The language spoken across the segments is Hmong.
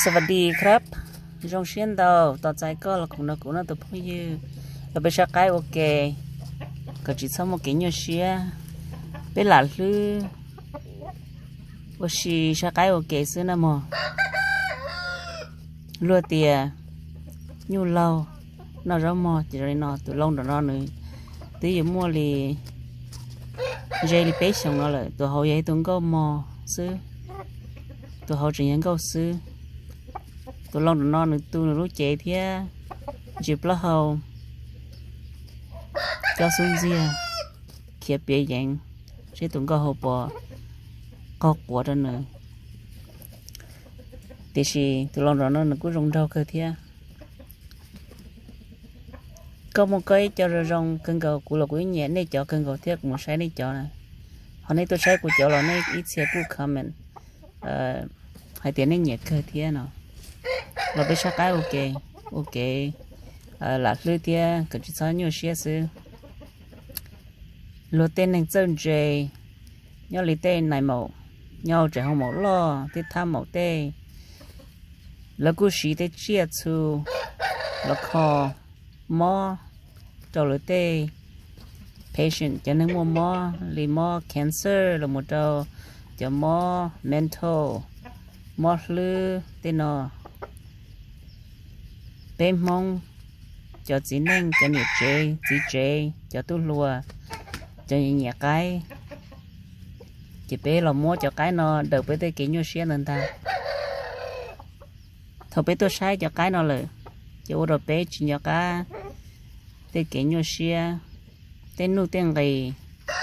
สวัสดีครับ Zoo siab ntau, tos txais koj los koom nrog kuv no tus phooj ywg. Los peb saib qaib ua ke, kom tsis txhob muaj kev nyuaj siab. Peb lam hlwb ua si saib qaib ua ke xwb na mog. Luag tias nyuj laug noj zaub mog, ces zoo li no tus lau nram no nws twb yuav muaj li ze li peb xyoos no lawm, tus hauv yog ib tug nkauj mog xwb, tus hauv tseem yog nkauj xwb. Tus lau nram no nws tu nws lub cev thiab ntsis plaub hau, cob xub ntxiag, khiav piav yeev, seb tus nkauj hauv puas qaug quav rau nws. Tiam sis tus lau nram no nws kuj zoo nraug kawg thiab. Koj muaj koj ib co zoo zoo kawg nkaus, kuv los kuv ib nyiam nej cov kawg nkaus thiab, kuv mus saib nej cov na. Ho nej tuaj saib kuv cov los nej ib txhia kuj comment hais tias nej nyiam kawg thiab no. Los peb saib qaib ua ke, ua ke lam hlwb thiab kom tsis txhob nyuaj siab xwb. Luag tej neeg txawj ntse nyob li tej nais maum, nyob hauv tsev hauv maum loj, tej thab maum tej, lawv kuj siv tej tsiaj txhu los kho mob rau lawv tej patient, cov neeg muaj mob li mob cancer los mus rau cov mob mental, mob hlwb tej no. Peb Hmoob cov txiv neej, cov niam tsev txiv tsev, cov tub hluas, cov nyiam qaib, ces peb los muab cov qaib no daws peb tej kev nyuaj siab ntawd ntag. Thaum peb tuaj saib cov qaib no lawm, ces ua rau peb tsis nco qab tej kev nyuaj siab, tej nuj tej nqis,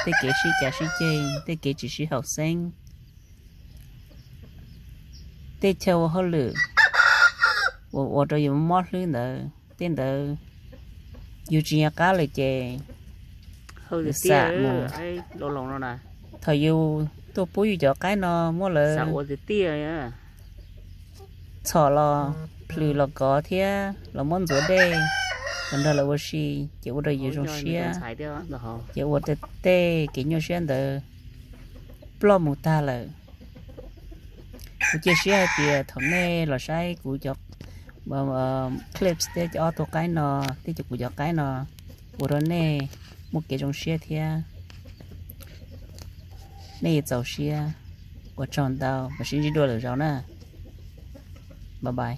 tej kev sib cav sib ceg, tej kev tsis sib haum xeeb, tej chaw ua hauj lwm uas ua rau yus mob hlwb ntawd, tej ntawd yus tsis nco qab lawm ces yus xam mus. Thaum yus tuaj pub yus cov qaib no muab lawv txhom los plhws los kov thiab los muab ntxuav dej los nrog lawv ua si, ces ua rau yus zoo siab, ces ua rau tej kev nyuaj siab ntawd ploj mus tag lawm. Kuv cia siab hais tias thaum nej los saib kuv cov clips thiab ob tug qaib no, thiab kuv cov qaib no, ua rau nej muaj kev zoo siab thiab nej yuav txaus siab. Ua tsaug ntau, mam sib ntsib dua lwm zaus na. Bye bye.